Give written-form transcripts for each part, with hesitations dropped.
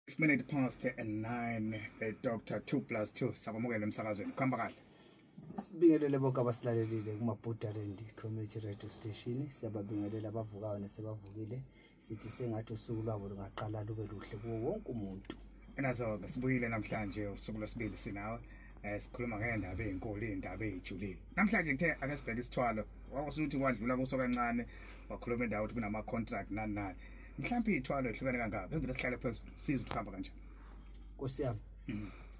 9:05, Dr 2 plus 2 sakwamukela emsakazweni. Kuhamba kahle? Sibingelele bonke abasilalelile kuma-Borderland Community Radio Station. Siyababingelela abavukayo nasebavukile. Sithi sengathi usuku lwabo lungaqala lube luhle kuwo wonke umuntu. Nazo-ke sibuyile namhlanje, usuku lwesibili sinawe. Sikhuluma ngendaba ezinkulu, indaba ezijulile. Namhlanje ngithe ake sibheke isithwalo. Wawusuthi wadlula kuso kancane, wakhuluma indawo ukuthi kunama contract nani nani. Mhlawumbe iy'thwalo ehlukene kangaka, evele sihlale phezulu sizwe ukuthi kuhamba kanjani. Nkosi yami,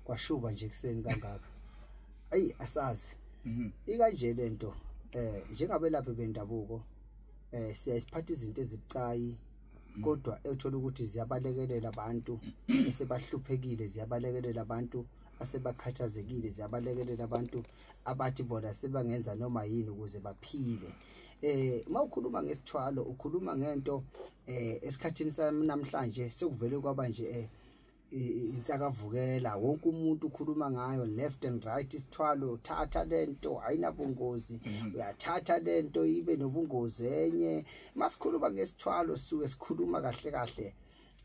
kwashuba nje ekuseni kangaka. Ayi, asazi. Ikanje lento, njengabelaphi bendabuko, siyayisiphatha izinto ezibucayi, kodwa ethola ukuthi ziyabalekelela abantu esebahluphekile, ziyabalekelela abantu asebakhathazekile, ziyabalekelela abantu abathi bona sebangenza noma yini ukuze baphile. Mawukhuluma ngesithwalo, ukhuluma ngento esikhathini sanamhlanje sekuvele kwaba nje insakavukela, wonke umuntu ukhuluma ngayo left and right. Isithwalo, thatha lento ayinabungozi, uyathatha lento ibe nobungozi enye. Masikhuluma ngesithwalo sisuke sikhuluma kahle kahle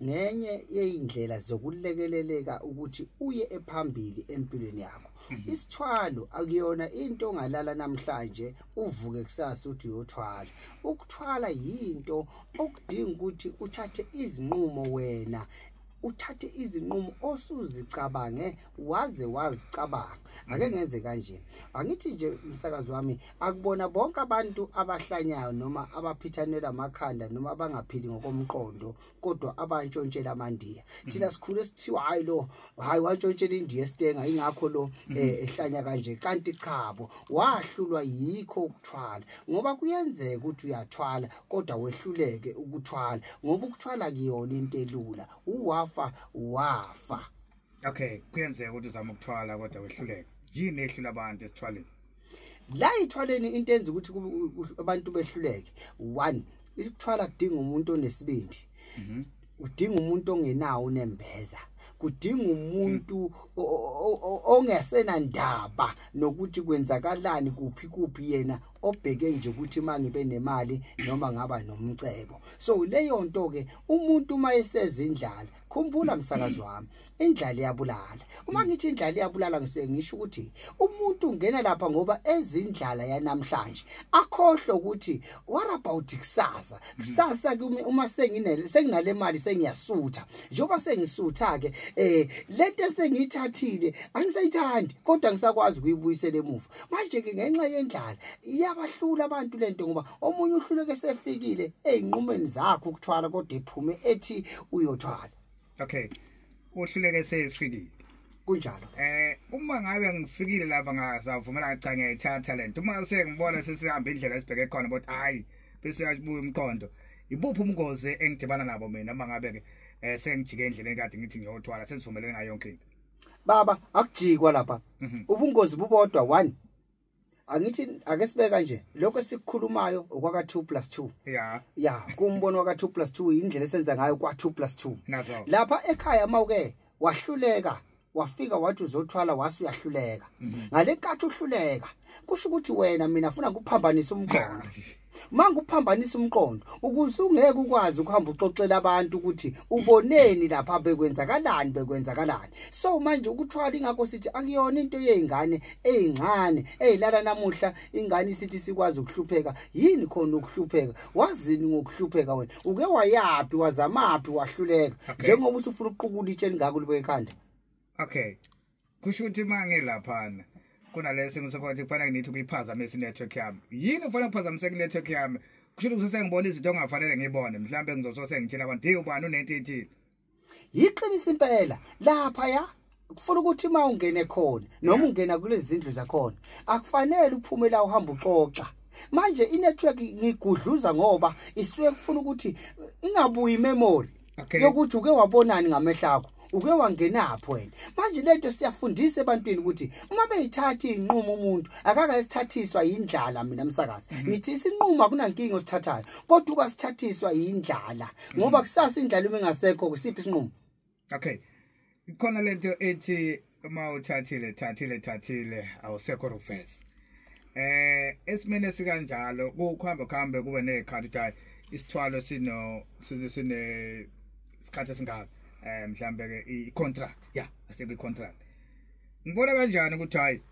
ngenye yeindlela zokulekeleleka ukuthi uye ephambili empilweni yakho. Isithwalo akuyona into ongalala namhlanje uvuke kusasa uthi uyothwala. Ukuthwala yinto okudinga ukuthi uthathe izinqumo wena, uthathe izinqumo osuzicabange waze wazicabanga. Ake ngenze kanje, angithi nje umsakazi wami, akubona bonke abantu abahlanyayo noma abaphithanela amakhanda noma abangaphili ngokomqondo, kodwa abantshontshela amandiya. Thina sikhule sithiwa hayi lo, hayi wantshontshela indiya esitenga, ingakho lo ehlanya kanje. Kanti chabo, wahlulwa yikho ukuthwala, ngoba kuyenzeka ukuthi uyathwala kodwa wehluleke ukuthwala, ngoba ukuthwala kuyona into elula. Uwafa wafa. Okay, kuyenzeka ukuthi uzama ukuthwala kodwa wehluleke. Yini ehlula abantu esithwaleni? La ithwaleni into enza ukuthi abantu behluleke, one, isikuthwala kudinga umuntu onesibindi, udinga umuntu ongenawo unembeza, kudinga umuntu ongasenandaba nokuthi kwenzakalani kuphi kuphi, yena obheke nje ukuthi mangibe nemali noma ngaba nomcebo. So leyo nto ke, umuntu uma eseza indlala, khumbula msakazi wami, indlala iyabulala. Uma ngithi indlala iyabulala, ngisuke ngisho ukuthi umuntu ungena lapha ngoba ezindlala yanamhlanje, akhohlwe ukuthi what about kusasa. Kusasa uma senginale mali sengiyasutha, njengoba sengisutha ke, lento esengiyithathile angisayithandi, kodwa ngisakwazi ukuyibuyisela emuva. Manje ke ngenxa yendlala iyabahlula abantu lento, ngoba omunye uhluleke sefikile ezinqumeni zakhe ukuthwala, kodwa ephume ethi uyothwala. Okay, uhluleke sefikile. Kunjalo. Uma ngabe ngifikile lapha ngasavumela, cha ngiyayithatha lento, uma sengibona sesihamba indlela esibheke khona, but hayi, bese yabuya umqondo, ibuphi ubungozi engidibana nabo mina uma ngabe ke sengijike endleleni kade ngithi ngiyothwala, sesivumelene ngayo yonke into? Baba, akujikwa lapha. Ubungozi bubodwa, one, angithi ake sibeka nje lokho esikukhulumayo okwaka 2 plus 2. Ya, kumbono waka 2 plus 2, indlela esenza ngayo kwa 2 plus 2. Nazo. Lapha ekhaya mawuke wahluleka, wafika wathi uzothwala, wase uyahluleka. Ngalenkathi uhluleka, kusho ukuthi wena mina ufuna ukuphambanisa umqondo. Manguphambanisa umqondo ukuze ungeke ukwazi ukuhamba uxoxela abantu ukuthi uboneni lapha, bekwenzakalani, bekwenzakalani. So manje ukuthwala, ingakho sithi akuyona into yezingane ezincane ezilala namuhla. Ingane isithi sikwazi ukuhlupheka, yini khona ukuhlupheka? Wazini ngokuhlupheka wena? Uke wayapi, wazamaphi, wahluleka? Njengoba usufuna ukuqukula itshe lingaka ulibeke ekhanda. Okay, kusho ukuthi mangilaphana kunalesi ngisokuthi kufanele ngithi ukuyiphazamisa i-network yami. Yini ufanele ukuphazamiseka i-network yami? Kusho ukuthi sengibona izinto ongafanele ngibone, mhlawumbe ngizosose ngitshela abantu, hey, ubani unento ethile. Yiqinisa impela lapha, ya, kufuna ukuthi uma ungene khona noma ungena kulezi zindlu zakhona, akufanele uphume la uhamba uxoxa. Manje inetwork ngigudluza ngoba isuke kufuna ukuthi ingabuyi imemory yokuthi uke wabonani ngamehlo akho, uke wangenaphi wena. Manje lento siyafundisa ebantwini ukuthi uma beyithatha inqumo, umuntu akakayisithathiswa indlala. Mina msakazi ngithi isinqumo akunankinga osithathayo, kodwa ukasithathiswa indlala, ngoba kusasa indlala uma ingasekho, kusiphi isinqumo? Okay, ikhona lento ethi uma uthathile thathile thathile, awusekho reverse. Esimene esikanjalo kuhamba kuhambe kube nezikhathi ukuthi hayi, isithwalo sino sine isikhathi esingaka. Mhlambe ke i-contract, yeah, asibe i-contract. Ngibona kanjani ukuthi hayi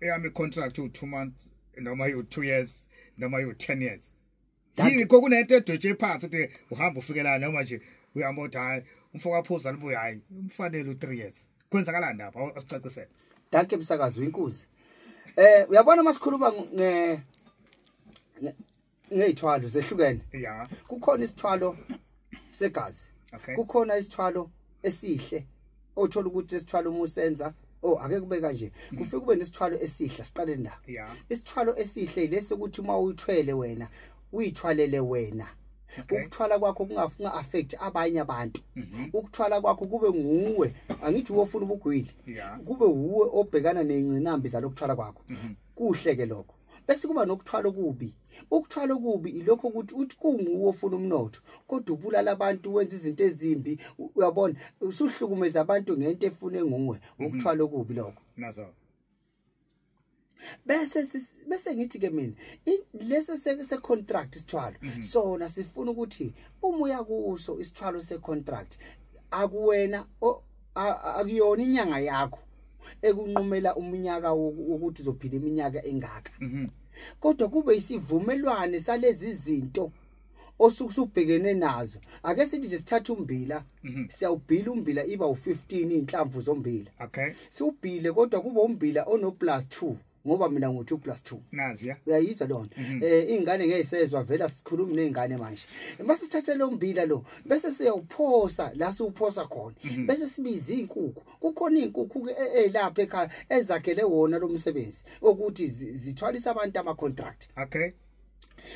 eyami contract u2 months noma u2 years noma u10 years? Yini kokunento edwetshe phansi ukuthi uhamba ufikela noma nje uyahamba uthi hayi umfo kaphuza libuya hayi umfanele u3 years? Kwenzakalani lapha? Asicacisele. Danke msakazi winkuzi. Uyabona masikhuluma nge ngezithwalo zehlukene. Yeah. Kukhona isithwalo segazi. Okay. Kukhona isithwalo esihle othola ukuthi isithwalo uma usenza ake kube kanje, kufike kube nesithwalo esihle siqale la. Yeah. Isithwalo esihle lesi ukuthi uma uyithwele wena uyithwalele wena. Okay. Ukuthwala kwakho kungafunga affect abanye abantu. Ukuthwala kwakho kube nguwe, angithi uwofuna ubugwili. Yeah. Kube uwe obhekana nezingqinambi zalokuthwala kwakho. Kuhle ke lokho. Bese kuba nokuthwala okubi. Ukuthwala okubi ilokho ukuthi uthi kunguwe ofuna umnotho kodwa ubulala abantu, wenza izinto ezimbi, uyabona, usuhlukumeza abantu ngento efune nguwe. Ukuthwala okubi lokho. Nazo. Bese ngithi ke mina lesi se contract isithwalo sona sifuna ukuthi uma uya kuso isithwalo se contract akuwena akuyona inyanga yakho ekunqumela umnyaka wokuthi uzophila iminyaka engaka, kodwa kube isivumelwane salezi zinto osuke usubhekene nazo. Ake sithi nje sithatha umbila, siyawubhila umbila iba u15 inhlamvu zombila. Okay. Siwubhile kodwa kube umbila ono +2 ngoba mina ngo 2 + 2. Nazi ya. Uyayizwa lona. Ingane ngeyisezwa vela sikhuluma nezingane manje. Mase sithatha lo mbila lo bese siyawuphosa la siwuphosa khona. Bese sibiza izinkukhu. Kukhona izinkukhu ke elapha ekhaya ezakhele wona lo msebenzi ukuthi zithwalisa abantu ama contract. Okay.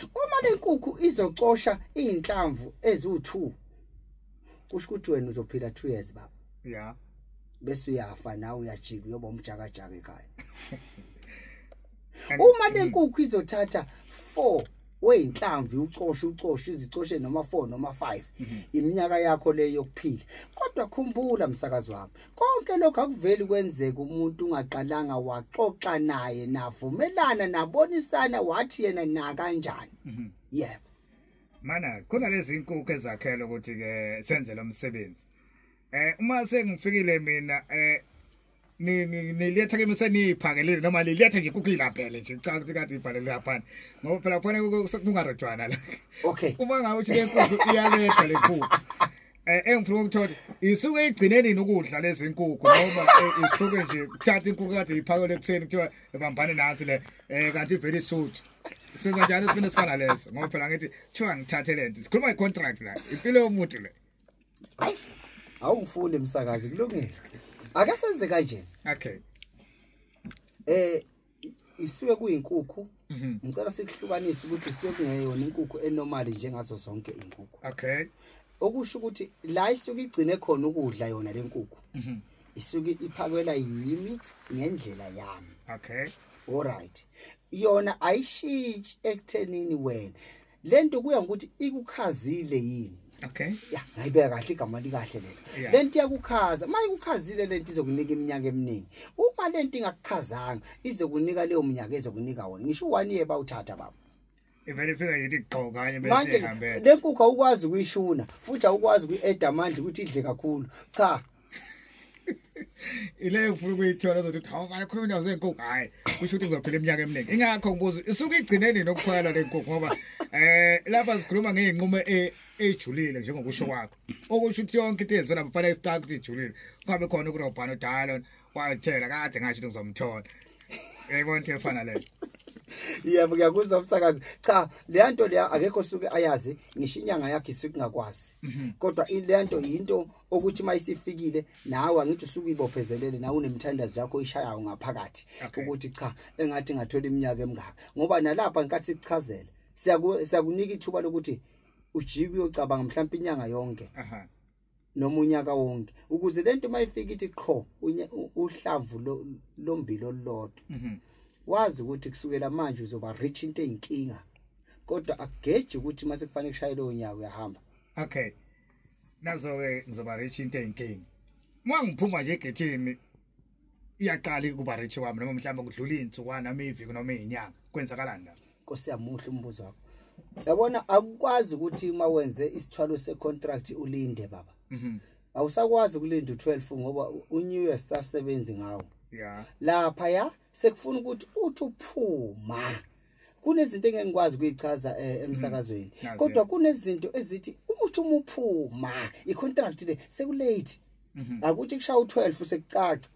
Uma lenkukhu izocosha izinhlamvu eziwu2 kusho ukuthi wena uzophila 2 years baba. Yeah. Bese uyafa nawe uyajika uyoba umjakajaka ekhaya. Uma lenkukhu izothatha 4 weinhlamvu ucoshe izicoshe noma 4 noma 5, iminyaka yakho leyo yokuphila. Kodwa khumbula msakazi wami, konke lokho akuveli kwenzeka umuntu ungaqalanga waxoxa naye navumelana nabonisana wathi yena na kanjani. Yebo. Mana khona lezi inkukhu ezakhela ukuthi ke senze lo msebenzi. Uma sengifikile mina niletha kimi seniphakelile noma niletha nje inkukhu ilaphele nje cha ukuthi kade ibhalelwe lapha ngoba phela kufanele kungarojwana la. Okay. Uma ngabe uthi lenkukhu iyaletha lenkukhu engifuna ukuthola isuke igcineni nokudla lezi inkukhu noma isuke nje kuthatha inkukhu kade iphakele ekseni kuthiwa ibambane nansi le kanti ivele isuthi. Senza njani isibini esifana leso ngoba phela ngithi kuthiwa ngithathe lento sikhuluma icontract la impilo yomuntu le. Awungifuni msakazi, kulungile. Ake senze kanje. Okay. Isuke kuyinkukhu. Ngicela sikuhlukanise ukuthi isuke kungeyona inkukhu enormal njengazo zonke inkukhu. Okay. Okusho ukuthi la isuke igcine khona ukudla yona lenkukhu. Isuke iphakelwa yimi ngendlela yami. Okay. All right. Yona ayishintshi ekuthenini wena. Lento kuya ngokuthi ikukhazile yini. Okay. Ya, ngayibeka kahle igama likahle lelo. Lento iyakukhaza, mayikukhazile lento izokunika iminyaka eminingi. Uma lento ingakukhazanga, izokunika leyo minyaka ezokunika wona. Ngisho 1 year bawuthatha baba. Ivele ifika yithi gqo kanye bese ihambe. Le nkukhu awukwazi ukuyishuna, futhi awukwazi ukuyi-add amandla ukuthi idle kakhulu. Cha. Ile ufuna ukuyithola uzothi hawu manje khuluma indaba zenkukhu, hayi kusho ukuthi ngizophila iminyaka eminingi. Ingakho ngibuza isuke igcineni nokukhwela lenkukhu ngoba lapha sikhuluma ngeyinqumo ejulile njengokusho kwakho. Okusho ukuthi yonke into ezona kufanele isitaka ukuthi ijulile. Kungabe khona ukurobhana udalo wathela kade ngasho ukuthi ngizomthola. Yayibona into efana leyo. Yebo ngiyakuzwa msakazi. Cha le nto leya akekho suke ayazi, ngisho inyanga yakhe isuke ingakwazi. Kodwa le nto into ukuthi mayisifikile nawe angithi usuke ibophezelele nawe unemthandazo yakho ishayayo ngaphakathi ukuthi cha engathi ngathola iminyaka emingaka. Ngoba nalapha ngenkathi sikuchazela siyakunika ithuba lokuthi ujike uyocabanga mhlawumbe inyanga yonke. Noma unyaka wonke ukuze lento mayifika ithi qho uhlamvu lombilo olulodwa. Wazi ukuthi kusukela manje uzoba rich into eyinkinga kodwa akugeji ukuthi mase kufanele kushaye lo nyaka uyahamba. Okay. Nazo ke ngizoba rich into eyinkinga. Uma ngiphuma nje egethini iyaqala ukuba rich kwami noma mhlawumbe kudlula izinsukwana noma iviki noma izinyanga kwenzakalani la? Nkosi yamuhle umbuzo wakho. Yabona akukwazi ukuthi uma wenze isithwalo secontract ulinde baba. Awusakwazi ukulinda u12 ngoba uNew Year sasebenzi ngawo. Yeah. Lapha ya sekufuna ukuthi uthi uphuma. Kunezinto engengikwazi ukuyichaza emsakazweni. Kodwa kunezinto ezithi uthi uma uphuma icontract le sekulate. Akuthi kushaya u12 sekucaca.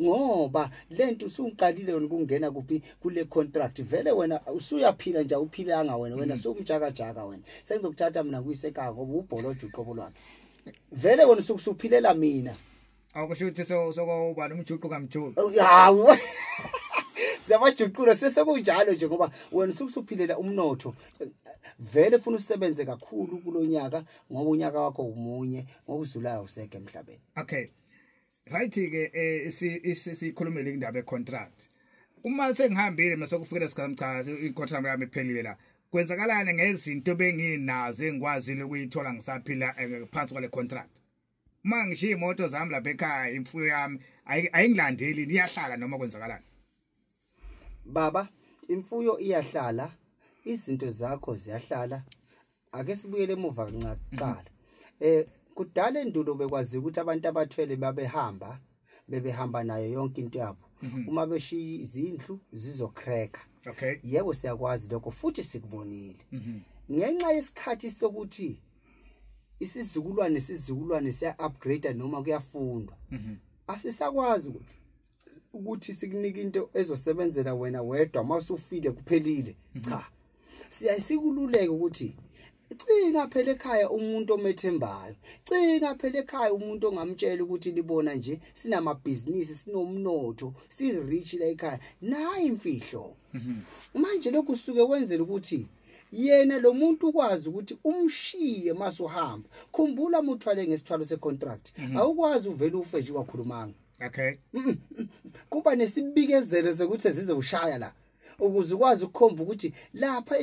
Ngoba lento usuqalile wena ukungena kuphi kule contract, vele wena usuyaphila nje, awuphilanga wena, wena sumjaka jaka wena. Sengizokuthatha mina kuyisekhaya ngoba ubholoja uqobo lwakhe. Vele wena usuphilela mina. Awukusho ukuthi sokubani umjuqu kamjuqu. Hawu. Siyabajuqula sesekunjalo nje ngoba wena usuphilela umnotho. Vele ufuna usebenze kakhulu kulonyaka ngoba unyaka wakho umunye ngokuzulayo useke emhlabeni. Okay. Right ke, sikhulumile indaba yecontract. Uma sengihambile mase kufikela isikhathi, cha, icontract yami iphelile la. Kwenzakalani ngezinto benginazo engikwazile ukuyithola ngisaphila phansi kwale contract? Uma ngishiya imoto zami lapha ekhaya, imfuyo yami ayingilandeli, iyahlala noma kwenzakalani? Baba, imfuyo iyahlala, izinto zakho ziyahlala. Ake sibuyele emuva kancane kuqala. Kudala endulo bekwazi ukuthi abantu abathwele babehamba, bebehamba nayo yonke into yabo. Uma beshiya izindlu zizocracka. Yebo, siyakwazi lokho futhi sikubonile. Ngenxa yesikhathi sokuthi isizukulwane sizukulwane siya upgrade noma kuyafundwa. Asisakwazi ukuthi sikunike into ezosebenzela wena wedwa, mawusufile kuphelile. Cha. Siyasikululeka ukuthi cinga phela ekhaya umuntu omethembayo, cinga phela ekhaya umuntu ongamtshela ukuthi libona nje sinamabhizinisi, sinomnotho, si rich la ekhaya, nayi imfihlo. Manje lokhu usuke wenzela ukuthi yena lo muntu ukwazi ukuthi umshiye masuhamba. Khumbula muthwale ngesithwalo secontract, awukwazi uvela ufe nje wakhulumanga. Kuba nesibikezelo sokuthi sizoshaya la, ukuze ukwazi ukukhomba ukuthi lapha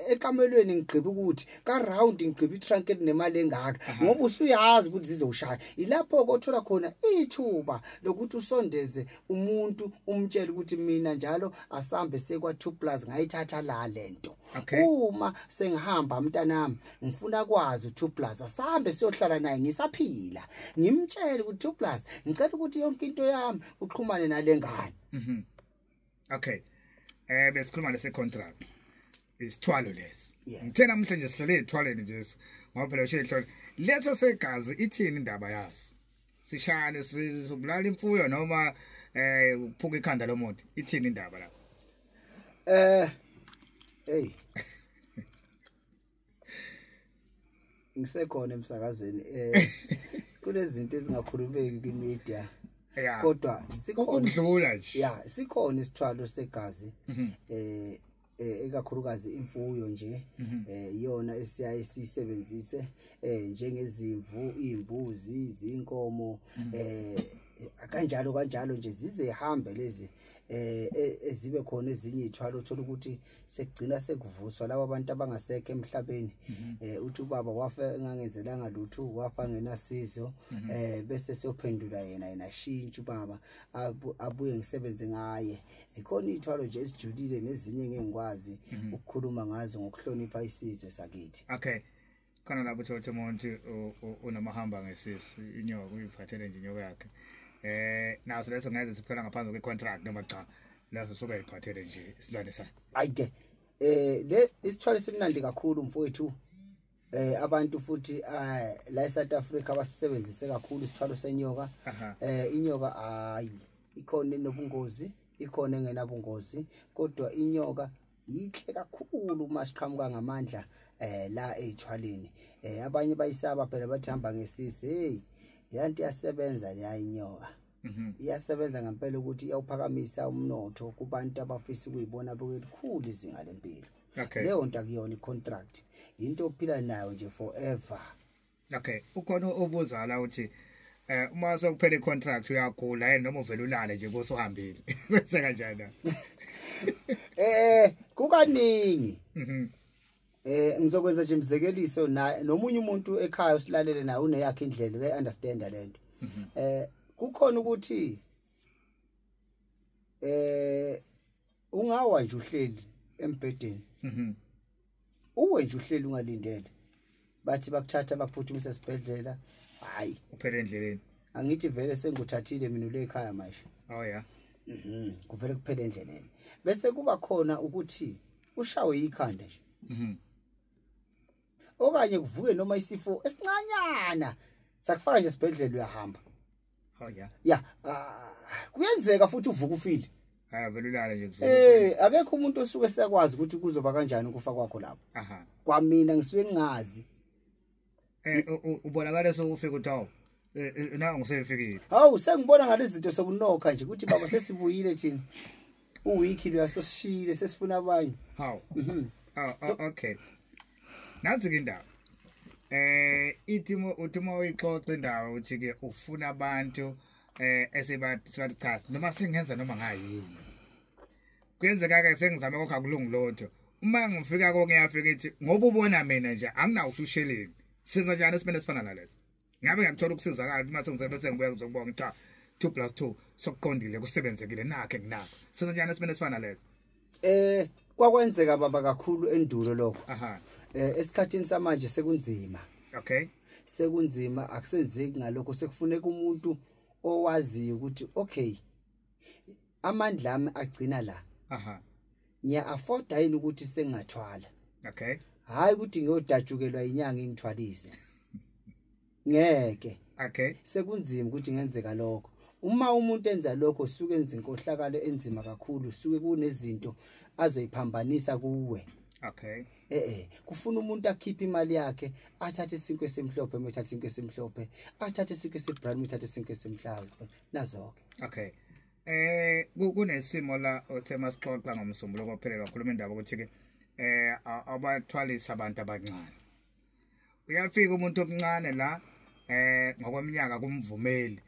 ekamelweni ngigqiba ukuthi ka round ngigqiba itrunk enemali engaka, ngoba usuyazi ukuthi zizoshaya. Ilapho othola khona ithuba lokuthi usondeze umuntu, umtshele ukuthi mina njalo asambe sekwa 2 plus ngayithatha la lento. Uma sengihamba mntanami ngifuna kwazi u2 plus, asambe siyohlala naye ngisaphila, ngimtshele ukuthi 2 plus ngicela ukuthi yonke into yami uxhumane nalengane. Okay. Besikhuluma lese contract. Isithwalo lesi. Ngithe namhlanje nje sihlele ezithwaleni nje ngoba phela ushiye ihlole. Letha segazi ithini indaba yaso? Sishane sizobulala imfuyo noma uphuka ikhanda lomuntu? Ithini indaba lapho? Hey. Ngisekhona emsakazweni, kunezinto ezingakhulumeki kwimedia. Kodwa sikhona ukudlula nje. Yeah, sikhona isithwalo segazi, ekakhulukazi imfuyo nje, iyona esiyaye sisebenzise, njengezimvu, izimbuzi, izinkomo, kanjalo kanjalo nje, zize hambe lezi, ezibe khona ezinye izithwalo uthola ukuthi sekugcina sekuvuswa laba abantu abangasekho emhlabeni. Uthi ubaba wafa engangenzelanga lutho, wafa ngenasizo, bese siyophendula yena shintsha ubaba abuye ngisebenze ngaye. Zikhona izithwalo nje ezijulile nezinye engengikwazi ukukhuluma ngazo ngokuhlonipha isizwe sakithi. Okay. Khona lapho uthola umuntu unomahamba ngesisu, inyoka uyiphathele nje inyoka yakhe. Naso leso ngeze siphela ngaphansi kwecontract noma cha, leso sobe yiphathele nje isilwane sakhe? Ayike, le isithwalo simnandi kakhulu mfowethu. Abantu futhi la eSouth Africa basebenzise kakhulu isithwalo senyoka. Inyoka hayi, ikhona enobungozi, ikhona engenabungozi, kodwa inyoka yinhle kakhulu uma siqhamuka ngamandla la ezithwaleni. Abanye bayisaba phela, bathi hamba ngesisi. Hey, leyanto iyasebenza leya inyoka. Iyasebenza ngempela ukuthi iyawuphakamisa umnotho kubantu abafisa ukuyibona bekelikhulu izinga lempilo. Leyo nto akuyona icontract, into ophila nayo nje forever. Okay, ukhona obuza la uthi uma sekuphela icontract uyagula yini noma uvela ulale nje kusuhambile? Kwenzeka kanjani? Kukaningi. Ngizokwenza nje imizekeliso na nomunye umuntu ekhaya usilalele naye uneyakhe indlela we understand lento. Kukhona ukuthi ungawa nje uhleli embhedeni. Uwe nje uhleli ungalindele. Bathi bakuthatha bakuphuthumisa esibhedlela, Hayi, uphele endleleni. Angithi vele senguthathile mina ule ekhaya manje. Oh yeah. Kuvele kuphele endleleni. Bese kuba khona ukuthi ushawe ikhanda nje. Okanye kuvuke noma isifo esincanyana sakufaka nje esibhedlela uyahamba. Oh yeah. Ya, kuyenzeka futhi uvuka ufile. Hayi, vele ulala nje kuvuka. Akekho umuntu osuke sekwazi ukuthi kuzoba kanjani ukufa kwakho lapho. Aha. Kwamina ngisuke ngingazi. Ubonakala sewufika uthi awu na ngisefikile. Hawu, sengibona ngalezi zinto sokunokha nje ukuthi baba sesibuyile thina. Uwiki lo sesishile sesifuna abanye. Hawu. Oh, okay. Nansi ke indaba. Ithi uthi uma uyixoxa indaba uthi ke ufuna abantu esebathi cha noma sengenza noma ngayini. Kuyenzeka ke sengizame kokho akulungi lotho. Uma ngifika ko ngiyafika ithi ngoba ubona mina nje anginawo ushusheleni. Senza njani esimene esifana naleso? Ngabe ngiyakuthola ukusizakala uma sengisebenza ngibuya ngizokubonga cha 2 + 2 sokuqondile kusebenzekile nakhe nginakho. Senza njani esimene esifana naleso? Kwakwenzeka baba kakhulu endulo lokho. Aha. Esikhathini samanje sekunzima. Okay. Sekunzima, akusenzeki ngalokho, sekufuneka umuntu owaziyo ukuthi okay amandla ami agcina la. Aha. Ngiya afforda yini ukuthi sengathwala. Okay. Hayi ukuthi ngiyodatshukelwa inyanga ingithwalise. Ngeke. Okay. Sekunzima ukuthi ngenzeka lokho. Uma umuntu enza lokho suke enza inkohlakalo enzima kakhulu, suke kunezinto azoyiphambanisa kuwe. Okay. Kufuna umuntu akhiphe imali yakhe, athathe isinkwe esimhlophe, uthathe isinkwe esimhlophe, athathe isinkwe esibrown, uthathe isinkwe esimhlophe, nazo ke. Okay. Kunesimo la othe masixoxa ngomsombuluko ophelele wakhuluma indaba ukuthi ke abathwalisa abantu abancane. Uyafika umuntu omncane la ngokweminyaka kumvumeli,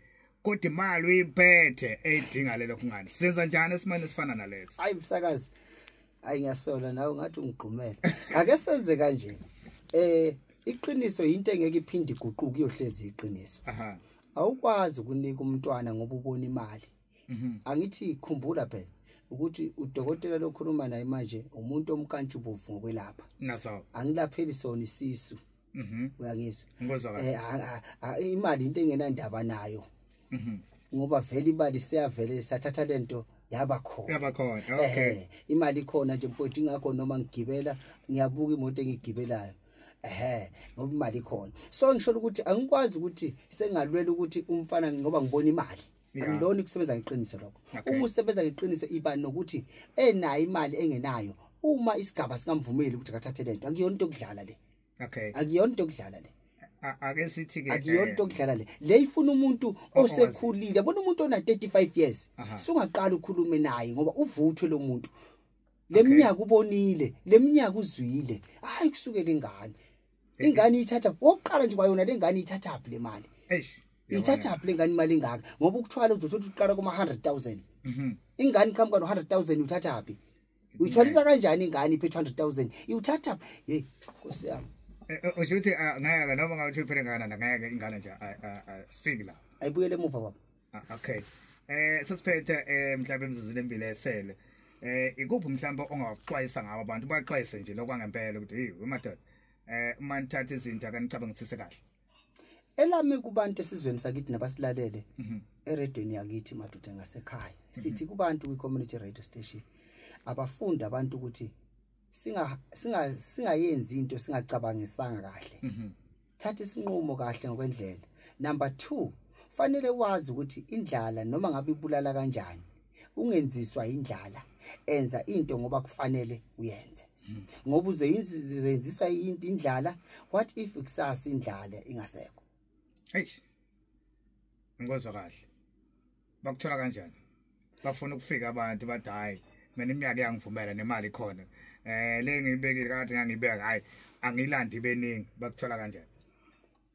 kodwa imali uyiphethe edinga lelo kungani. Senza njani esimene esifana naleso? Hayi msakazi, hayi ngiyasola nawe ngathi ungigqumela. Ake senze kanje. Iqiniso into engeke iphinde iguquke, iyohlezi iqiniso. Aha. Awukwazi ukunika umntwana ngoba ubona imali. Angithi khumbula phela ukuthi udokotela lokhuluma naye manje umuntu omkantshubovu ngokwelapha. Naso. Angilapheli sona isisu. Uyangizwa? Ngizwa kahle. Imali into engenandaba nayo. Ngoba vele imali siyavele sathatha lento yaba khona. Yaba khona. Okay. Imali ikhona nje mfowethu, ingakho noma ngigibela ngiyabuka imoto engigibelayo. Ngoba imali ikhona. So ngisho ukuthi angikwazi ukuthi sengalwela ukuthi umfana ngoba ngibona imali. Angiloni kusebenza ngeqiniso lokho. Uma usebenza ngeqiniso iba nokuthi enayo imali engenayo uma isigaba singamvumeli ukuthi akathathe lento, akuyona into yokudlala le. Okay. Akuyona into yokudlala le. Ake sithi ke akuyona into yokudlala le. Le ifuna umuntu osekhulile, yabona umuntu ona 35 years. Sungaqala ukhulume naye ngoba uvuthwe lo muntu. Leminyaka ubonile, leminyaka uzwile. Hayi kusukela ingane. Ingane ithatha oqala nje kwayona lengane ithatha phi le mali? Eish. Ithatha phi lengane imali ingaka? Ngoba ukuthwala uzothola uqala kuma 100,000. Ingane iqhamuka no 100,000 uthatha phi? Uyithwalisa kanjani ingane iphe 200,000? Iwuthatha hey Nkosi yami. Usho ukuthi ngeke noma ngabe uphele ngana ngeke ingane nje sifike la. Ayibuyele emuva baba. Okay. Sesiphethe mhlawumbe emizuzwini emibili esele. Ikuphi mhlawumbe ongaxwayisa ngawo abantu baxwayise nje lokwangempela ukuthi hey wemadoda uma nithatha izinto akanicabangisise kahle. Elami kubantu esizweni sakithi nabasilalele eredweni yakithi madoda ngasekhaya. Sithi kubantu kwi community radio station abafunda abantu ukuthi singayenzi into singacabangisanga kahle. Thatha isinqumo kahle ngokwendlela. Number 2, fanele wazi ukuthi indlala noma ngabe ibulala kanjani, ungenziswa indlala. Enza into ngoba kufanele uyenze. Ngoba uzoyenziswa indlala, what if kusasa indlala ingasekho? Eish. Ngizwa kahle. Bakuthola kanjani? Bafuna ukufika abantu bathi hayi mina iminyaka iyangivumela nemali ikhona. Le ngiyibekile kade ngangibeka hayi angilandi beningi. Bakuthola kanjani?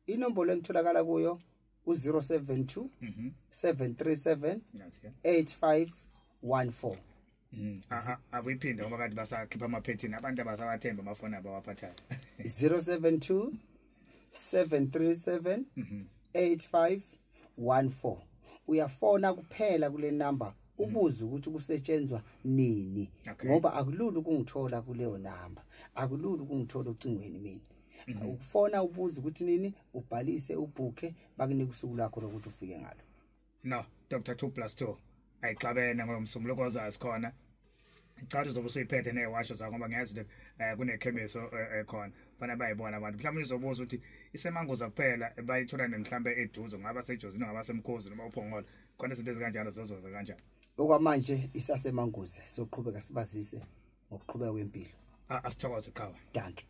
Inombolo engitholakala kuyo u072 737 8514. Akuyiphinde ngoba kade basakhipha amaphethini abantu abasawathemba amafoni abawaphathayo. 072 737 8514. Uyafona kuphela kule number ubuze ukuthi kusetshenzwa nini, ngoba akulula ukungithola kuleyo number, akulula ukungithola ocingweni mina. Ukufona ubuze ukuthi nini, ubhalise, ubhukhe, bakunike usuku lakho lokuthi ufike ngalo. No, Dr 2 plus 2 ayixabene ngomsombuluko ozayo sikhona. Cha, uzobe usuyiphethe newasho zakho, ngoba ngiyazi ukuthi kunekhemisi ekhona, fanele bayibona abantu. Mhlawumbe uzobuza ukuthi isemanguza kuphela, bayithola mhlawumbe eduze, ngaba sejozini, ngaba semkhozi noma uphongolo, khona izinto ezikanjalo zozoza kanjani? Okwamanje isasemanguze, soqhubeka sibazise ngokuqhubeka kwempilo. Asithokoze qhawe. Dankie.